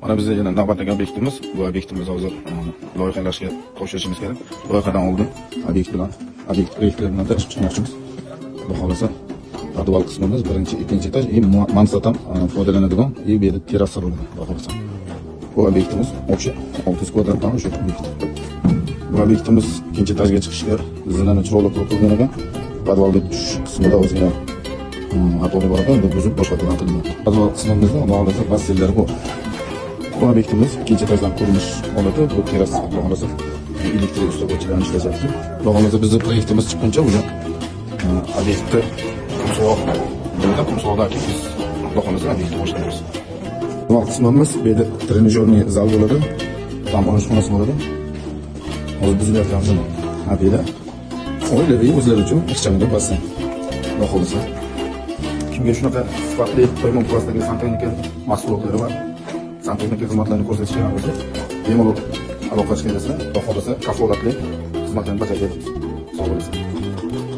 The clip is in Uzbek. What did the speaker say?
Mana bizni yana navbatdagi obyektimiz. Bu obyektimiz hozir loyihalashga topshirishimiz kerak. Loyihadan oldin obyekt bilan, obyekt proyektlar bilan tanishib chiqmoqchimiz. Xudo xohlasa, podval qismimiz birinchi, ikkinchi etaj и mansard ham foydalanadigan и bu yerda terrasa bo'ladi, xudo xohlasa. Bu obyektimiz общий 600 kvadratdan o'sha obyekt. Bu obyektimiz ikkinchi etajga chiqishga zinani chiroyli qilib qo'ygan ekan. Podvalga tushish qismida ozgina xatolik bor ekan, endi buzib boshqatdan qilingan. Podval qismimizda, xudo xohlasa, basseynlar bor. Bu obyektimiz ikkinchi etajdan ko'rinish holati, bu terrasa, xudo xohlasa, elektrik ustaxonachilarni ishlashyapti. Xudo xohlasa, bizni proyektimiz chiqquncha уже obyektni qumsoq bo'ladi, qumsoqdan keyin biz, xudo xohlasa, obyektni boshlaymiz. Podval qismimiz bu yerda тренажёрный zal bo'ladi, dam olish xonasi bo'ladi. Hozir buzilayotgan zina. Ha, bu yerda oilaviy o'zlari uchun ixchamgina basseyn. Xudo xohlasa. Kimga shunaqa sifatli Premium klassdagi santexnika mahsulotlari va santexnika xizmatlarini ko'rsatish kerak bo'lsa, bemalol aloqa chiqinglar. Xudo xohlasa, kafolatli xizmatlarni bajarib beramiz. Sog' bo'ling.